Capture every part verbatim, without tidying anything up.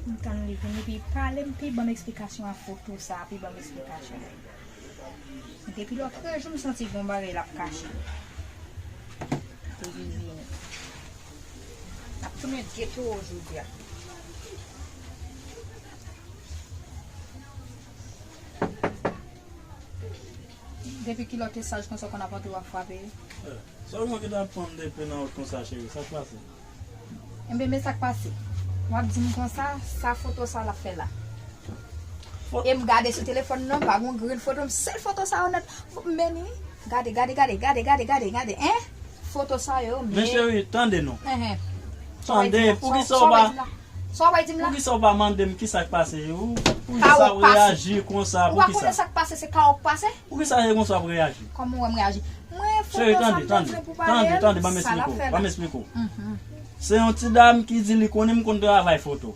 M tann li vini, pi pale m, pi ban m eksplikasyon a foto sa, pi ban m eksplikasyon. Depi lòt jou, m santi gon bagay l ap kache. Depi l vini. N ap tounen geto jodi a. Depi kilè w te saj konsa, w konn ap antre w ap frape? Eh, sèlman ki t ap pran m depi nan wout konsa, cheri. Sa k pase? Enben, men sa k pase. W ap di m konsa, sa foto sa l ap fè la. Fo- E m gade sou telefòn nan, m pa gon grenn foto, m sèl foto sa yo nèt. Fo- Men ni, gade, gade, gade, gade, gade, gade, gade, en? Foto sa yo, men. Men cheri, tande non. Enhen. Tande, poukisa w pa, Sa w pral di m la? Poukisa w pa mande m kisa k pase? Ou, poukisa w reyaji konsa? Ou pa konnen sa k pase, se ka w k pase? Poukisa se konsa w ap reyaji? Kòman w wè m reyaji? Mwen, foto sa m bezwen pou pale l, sa l ap fè la. Ban m esplike w, ban m esplike w. Se yon ti dam ki di li konnen m konn travay foto.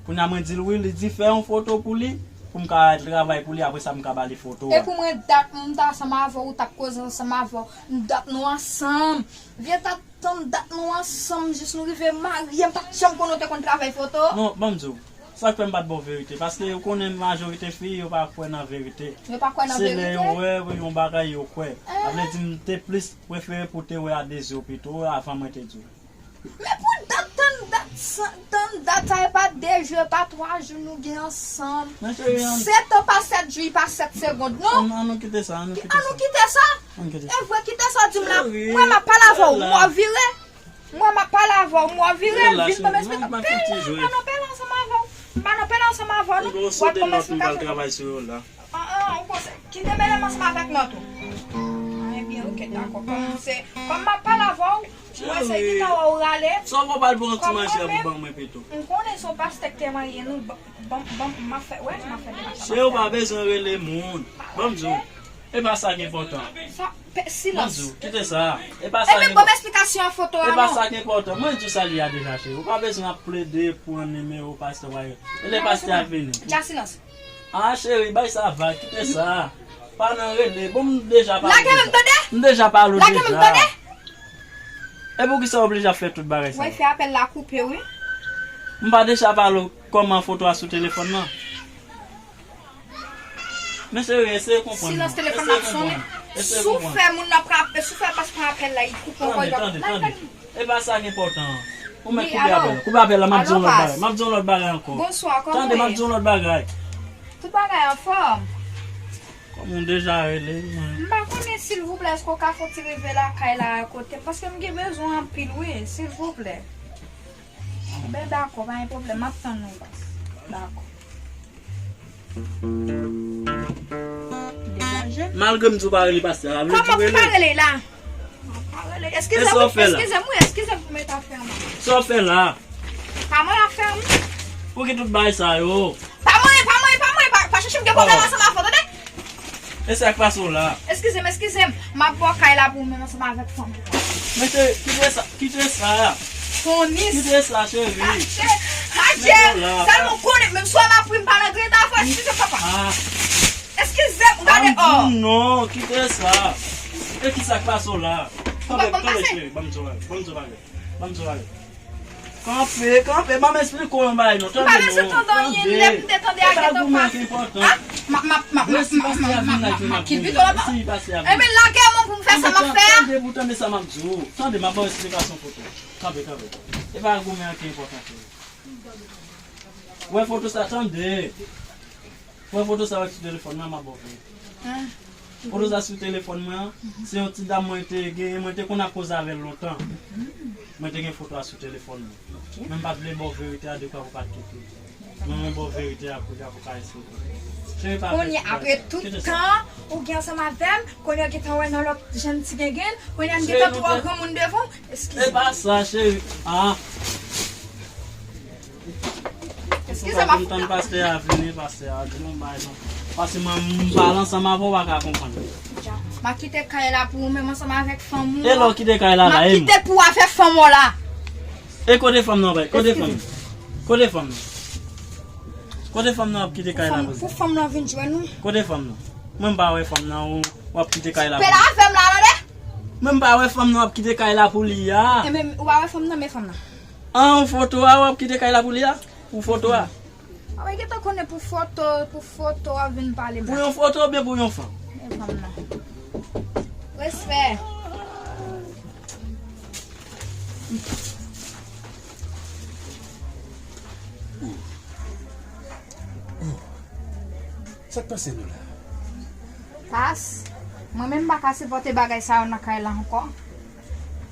Kounye a mwen di l wi, li di fè yon foto pou li, pou m ka travay pou li, apre sa m ka ba li foto a. E pou mwen, dat m t ansanm avè w, ou t ap koze ansanm avè w, dat nou ansanm. Vye dat Tann dat nou ansanm jis nou rive marye, m pa t janm konnen w te konn travay foto. Non, ban m di w. Sa k fè m pa t ba w verite, paske ou konnen majorite fi, yo pa kwè nan verite. Yo pa kwè nan verite? Se lè yo wè yon bagay, yo kwè. Sa vle di m te plis prefere pou w te wè a de zye w pito avan mwen te di w. Men pou dat, tann dat, sa- tann dat sa, e pa de jou, e pa twa jou nou gen ansanm. Men cheri, an- Sèt an pa sèt jou, e pa sèt segond, non. An, an nou kite sa, an nou kite sa. An nou kite sa? An nou kite sa. E vre, kite sa w di m la. Cheri. Mwen, m ap pale avè w, m wè w vire. Mwen, m ap pale avè w, m wè w vire, vin ban m esplika-, pale, m pa nan pale ansanm avè w. M pa nan pale ansanm avè w, non. W ap ban m esplikasyon. An, an, ou panse, kite mele m ansanm avèk lòt ou. A, ebyen, oke, dakò. Kòm se, kòm m ap pale avè w, mwen se ki ta wè w rale. Sa w pral pran ti manje a pou ban mwen pito? M konnen se yon pastè k te marye nou, ban, ban, ban, m ap fè, wè, m ap fè demach la. Cheri, ou pa bezwen rele moun. Ban m di w. E pa sa ki enpòtan. Sa, pe- silans. Ban m di w, kite sa. E pa sa ki enpòtan. E menm ban m esplikasyon an foto a non. E pa sa ki enpòtan. Mwen di w sa li a deja, cheri. Ou pa bezwen ap plede pran nimewo pastè w a yo. E lè pastè a vini. Dja silans. Ah, cheri, bay sa vag, kite sa. Pa nan rele. Bon, m deja pale w deja. Lage men m tande. M deja pale w deja. Lage men m tande. E poukisa w oblije ap fè tout bagay sa yo? Wifi apèl la koupe, wi. M pa deja pale w kòman foto a sou telefòn nan? Men cheri, eseye konprann mwen. Silans telefòn nan ap sonnen. Eseye konprann. Si w fè moun nan pran, si w fè pastè pran apèl la, li koupe ankò, li pa. Tande, tande, tande. E pa sa ki enpòtan. Ou mèt koupe apèl la. Koupe apèl la, m ap di yon lòt bagay. M ap di yon lòt bagay ankò. Bonswa, kòman w ye? Tande, m ap di yon lòt bagay. Tout bagay anfòm. Kòm ou deja rele, mwen. M pa konnen, silvouplè, èske w ka fè yon ti rive lakay la kote m? Paske m gen bezwen anpil, wi, silvouplè. Ben, dakò, pa gen pwoblèm, m ap tann ou, baz. Dakò. Degaje. Malgre m di w pa rele pastè a, vle di w rele. Kòman pou m pa rele la? Pa rele. Eskize m, eskize m, wi, eskize m pou mete afè m. Sa w fè la? Pa mwen afè m. Pou ki tout bagay sa yo? Pa mwen, pa mwen, pa mwen, pa, pa chèche m gen pwoblèm ansanm avè w, tande? E sa k pase w la? Eskize m, eskize m. M ap ba w kay la pou ou menm ansanm avèk fanmi w. Men cheri, kite sa, kite sa. Fonis. Kite sa, cheri. Hache, hache. Sèlman w konnen, menm si w wè m ap ri, m pa nan greta, frè, eskize m, papa. Ah. Eskize m, gade, oh. Non, kite sa. E ki sa k pase w la? Kanpe, kanpe, cheri, ban m di w bagay, ban m di w bagay, ban m di w bagay. Kanpe, kanpe, ban m esplike w yon bagay non, tande non, tande. M pa bezwen tande anyen, lè m te tande a gentan pase. Ah, m ap, m ap, m ap, m ap, m ap, m ap, m ap, m ap kit pito la. Ebyen, lage men pou m fè sa m ap fè a. Tande, pou tande sa m ap di w. Tande, m ap ba w esplikasyon foto. Kanpe, kanpe. E pa goumen an ki enpòtan, cheri. Wè foto sa, tande. Pran foto sa w sou telefòn mwen, m ap ba w verite. Foto sa sou telefòn mwen an, se yon ti dam mwen te genyen, mwen te konn ap koze avè l lontan. Mwen te gen foto a sou telefòn mwen. Men m pa t vle ba w verite a, dekwa pou pa t kite. Men mwen ba w verite a, kounye a pou ka esplike. Cheri, pa fè sa. Kounye a, apre tout tan, ou gen ansanm avè m, kounye a gentan wè nan lòt jèn ti gengen, kounye a m gentan twò granmoun devan w. Eskize. E pa sa, cheri. Ah. Eskize m, m ap tann pastè a vini, pastè a di nou bay non. Paske mwen, m pale ansanm avè w, w pa ka konprann. M ap kite kay la pou ou menm ansanm avèk fanmi w. E lè w kite kay la la, e m? M ap kite pou w avèk fanmi w la. E kote fanm nan, bay? Kote fanm nan? Kote fanm nan? Kote fanm nan w ap kite kay la pou li? Pou fanm nan vin jwenn ou. Kote fanm nan? Mwen m pa wè fanm nan, ou, w ap kite kay la pou li. Pale avè m la, tande? Mwen m pa wè fanm nan w ap kite kay la pou li a. Ebyen, ou pa wè fanm nan, men fanm nan. An, foto a w ap kite kay la pou li a? Pou foto a? A, mwen gentan konnen pou foto, pou foto a vin pale m. Pou yon foto oubyen pou yon fanm? Men fanm nan. Respè. Sa k pase nou la? Pas, mwen menm m pa ka sipòte bagay sa yo nan kay la ankò.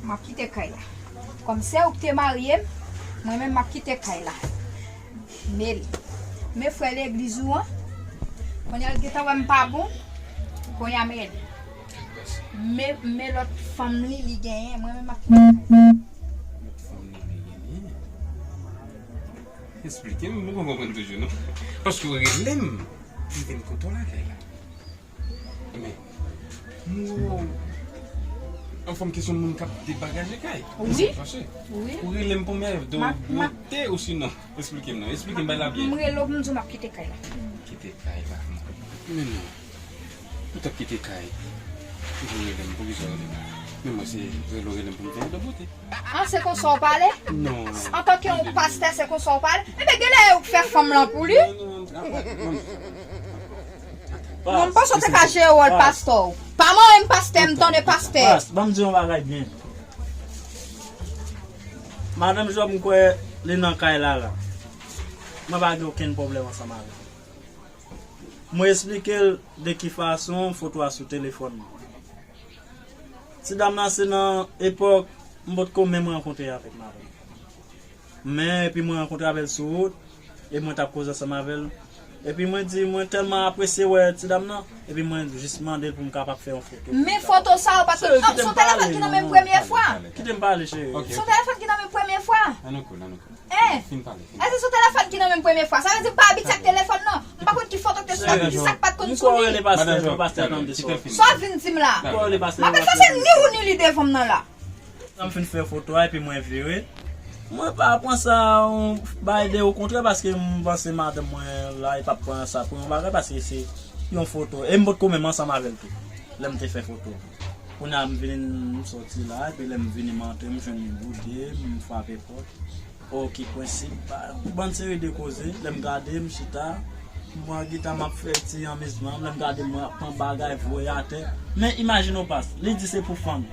M ap kite kay la. Kòm se ou ki te marye m, mwen menm m ap kite kay la. Men li. Men frè legliz ou an, kounye a l gentan wè m pa bon, kounye a men li. Men, men lòt fanm li, li genyen, mwen menm m ap kite kay la. Lòt fanm li, li genyen? Esplike m, mwen pa konprann toujou, non. Paske w rele m, m vin kote w lakay la. Men, mwen, anfòm kesyon moun k ap debagaje kay. Wi. Sa fache. Wi. Ou rele m pou mwen, do, monte ou sinon, esplike m non, esplike m bay la byen. M rele w pou m di w m ap kite kay la. Kite kay la. Men non. Ou t ap kite kay. Ou vin rele m, poukisa w rele m? Men mwen se rele w rele m pou m fè yon dòbote. Ah, se konsa w pale? Non. Antanke yon pastè, se konsa w pale? Ebyen, genlè e ou k fè fanm lan pou li. Non, non, non, non. Mwen, m panse w te ka jere wòl pastè w. Pa mande m pastè, m tande pastè. Pas, ban m di yon bagay byen. Madanm Jòb, m kwè li nan kay la, la. Mwen pa gen okenn pwoblèm ansanm avè l. Mwen esplike l de ki fason foto a sou telefòn mwen. Ti dam nan se nan epòk m potko menm rankontre avèk madanm. Men epi mwen rankontre avè l sou wout, e mwen t ap koze ansanm avè l. Epi mwen di, mwen tèlman apresye wè ti dam nan, epi mwen jis mande l pou m kapab fè yon foto. Men foto sa yo pa t, se yon telefòn ki nan men m premye fwa. Kite m pale, cheri. Se yon telefòn ki nan men m premye fwa. Ann nou koul, ann nou koul. Eh! Fin pale, fin pale. Èske se telefòn ki nan men m premye fwa? Sa vle di m pa abitye ak telefòn nan. M pa konn ki foto ki te sou li, ki sa k pa t konn sou li. Madan Jòb, pastè, tande, kite l fini. Sa w vin di m la? M pa konn sa se ni ou ni li devan m nan la. Lè m fin fè foto a epi mwen vire. Mwen pa pran sa yon bagay de okontrè paske m panse madanm mwen la, li p ap pran sa pou yon bagay paske se yon foto. E m potko menm ansanm avè l tou lè m te fè foto a. Kounye a m vini, m sòti la, epi lè m vini m antre, m jwenn li boude, m frape pòt. O, ki prensip, ba, bann seri de koze. Lè m gade, m chita, m pran gita, m ap fè ti anmizman, lè m gade, m ap pran bagay, voye atè. Men imajine w, pas, li di se pou fanm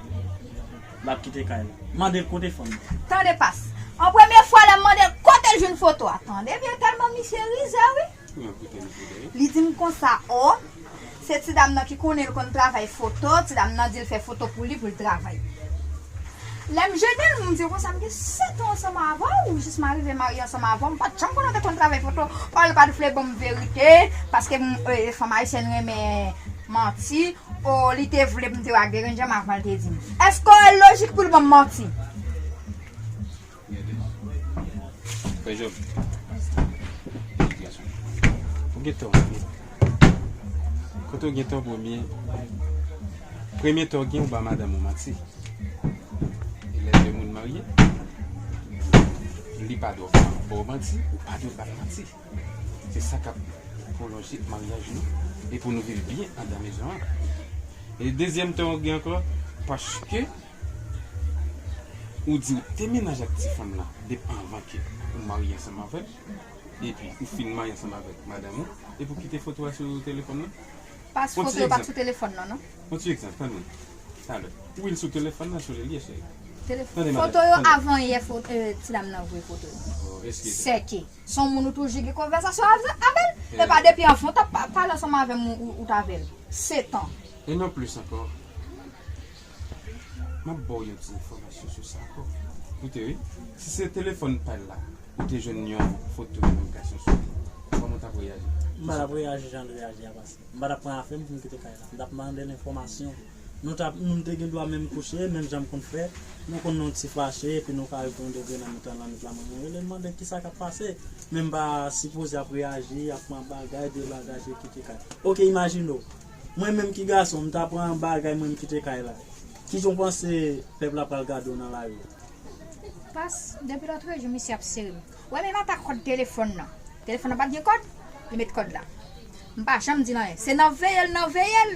l ap kite kay la. Mande l kote fanm nan. Tande, pas. An premye fwa, lè m mande l kote l jwenn foto a. Tande byen, tèlman misye rizè, wi. Li di m konsa, o, se ti dam nan ki konnen l konn travay foto, ti dam nan di l fè foto pou li, pou l travay. Lè m jene l, m di l konsa, m gen sèt an ansanm avè w, jis m arive marye ansanm avè w, m pa t janm konnen w te konn travay foto. O, l pa t vle ban m verite, paske m, e, fanm ayisyèn renmen manti. O, li te vle pou m te wè ak Derenn Janm avan l te di m. Èske w lojik pou l ban m manti? Frè Jòb. Ou gen tò. Kote w gen tò premye? Premye tò w gen, ou ba madanm ou manti. E lè de moun marye, li pa dwe ba w manti, ou pa dwe ba l manti. Se sa k ap pwolonje maryaj nou e pou nou viv byen anndan mezon an. E dezyèm tò w gen ankò, paske ou di ou te mennaj ak ti fanm lan depi anvan ke ou marye ansanm avè l, epi ou fin marye ansanm avèk madanm ou, epi ou kite foto a sou telefòn nan? Pas, foto yo pa t sou telefòn nan, non. Yon ti egzanp, tande. Talè. Wi, l sou telefòn nan, sou li l ye, cheri. Tande, madanm, foto yo tande. Avan yè, fo-, e, ti dam nan voye foto yo. Oh, eskize. Sèke. Se yon moun ou toujou gen konvèsasyon avè, avè l. E pa depi anvan w t ap pa-, pale ansanm avè m ou, ou, ou t avè l. Sèt an. E non plis ankò. M ap ba w yon ti enfòmasyon sou sa ankò. Koute, wi. Si se telefòn pa l la, ou te jwenn yon foto yon gason sou li, kòman w t ap reyaji? M pa t ap reyaji jan l reyaji a, pas. M pa t ap pran afè m pou m kite kay la. M t ap mande l enfòmasyon. Nou t ap, nou te gen dwa menm kouche, menm jan m konn fè. Nou konn nou ti fache, epi nou ka rive yon degre nan mitan lannwit la, mwen, mwen rele l mande kisa k ap pase. Men m pa sipoze ap reyaji, ap pran bagay, debagaje, kite kay. Oke, imajine w. Mwen menm ki gason, m ta pran bagay mwen, m kite kay la. Kijan w panse pèp la pral gade w nan lari a? Pas, depi lòtrejou, misye ap sere m. Ou wè, men m ata kòd telefòn nan. Telefòn nan pa t gen kòd, li met kòd la. M pa janm di l anyen. Se nan veye l, nan veye l,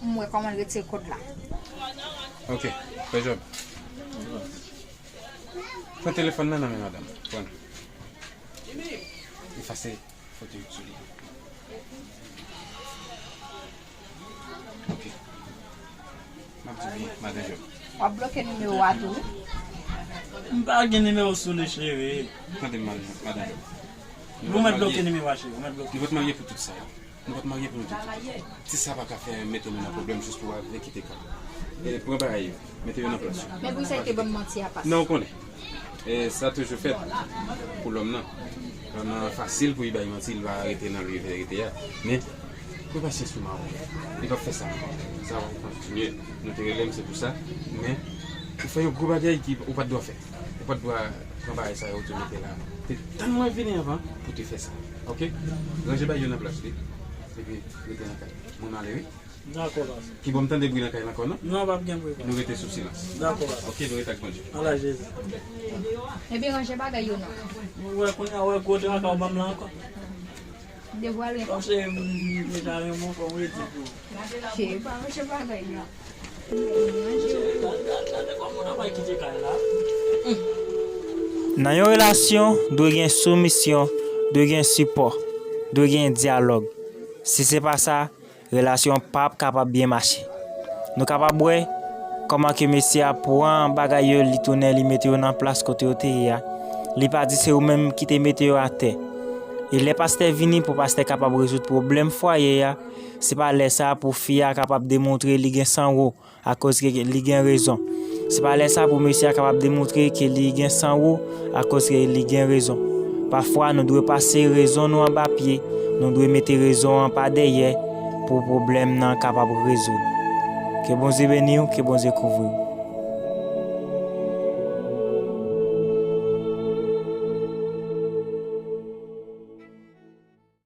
m wè kòman l retire kòd la. Ok, frè Jòb. Pran telefòn nan nan men madanm. Pran. Pase foto yo sou li. Ok. M ap di w byen, madan Job. W ap bloke nimewo a tou, wi. M pa gen nimewo sou li, cheri. Tande m, madan, madan Job. Ou mèt bloke nimewo a, cheri. Ou mèt bloke. Nou pa t marye pou tout sa. Nou pa t marye pou nou tout. Ti sa pa ka fè mete nou nan pwoblèm jis pou w al vle kite kay. E pran bagay yo, mete yo nan plas yo. Men poukisa li te ban m manti a, pas? Non, ou konnen. E sa toujou fèt pou lòm nan. Lòm nan fasil pou li bay manti, li va rete nan li verite a. Men, pran pasyans pou mawon. Li p ap fè sa ankò. Sa va kontinye. Nou te rele m, se pou sa. Men, ou fè yon gwo bagay ki ou pa t dwa fè. Ou pa t dwa pran bagay sa yo, ou te mete la. Te tann mwen vini anvan pou te fè sa. Ok? Ranje bagay yo nan plas li. Epi, rete nan kay. Mwen ale, wi. Dakò, pastè. Ki bon, m tande bri nan kay la ankò, non? Non, p ap gen bri, pastè. Nou rete sou silans. Dakò, pastè. Ok, nou rete ak Bondye. Ala Jezi. Ebyen, ranje bagay yo non. Ou wè, kounye a, ou wè gwo traka w ban m la ankò. M te pral ret. Kòm se m, m deja renmen w, fò m rete tou. Che, pa ranje bagay yo. Gade, gade, gade kòman w ta pral kite kay la. Nan yon relasyon, dwe gen soumisyon, dwe gen sipò, dwe gen dyalòg. Si se pa sa, relasyon an p ap kapab byen mache. Nou kapab wè kòman ke mesye a pran bagay yo, li tounen, li mete yo nan plas kote yo te ye a. Li pa di se ou menm ki te mete yo atè. E lè pastè vini pou pastè kapab rezoud pwoblèm fwaye a, se pa lè sa a pou fi a kapab demontre li gen sanwou akoz ke li gen rezon. Se pa lè sa a pou mesye a kapab demontre ke li gen sanwou akoz ke li gen rezon. Pafwa, nou dwe pase rezon nou anba pye, nou dwe mete rezon an pa dèyè pou pwoblèm nan kapab rezoud. Ke Bondye beni w, ke Bondye kouvri w.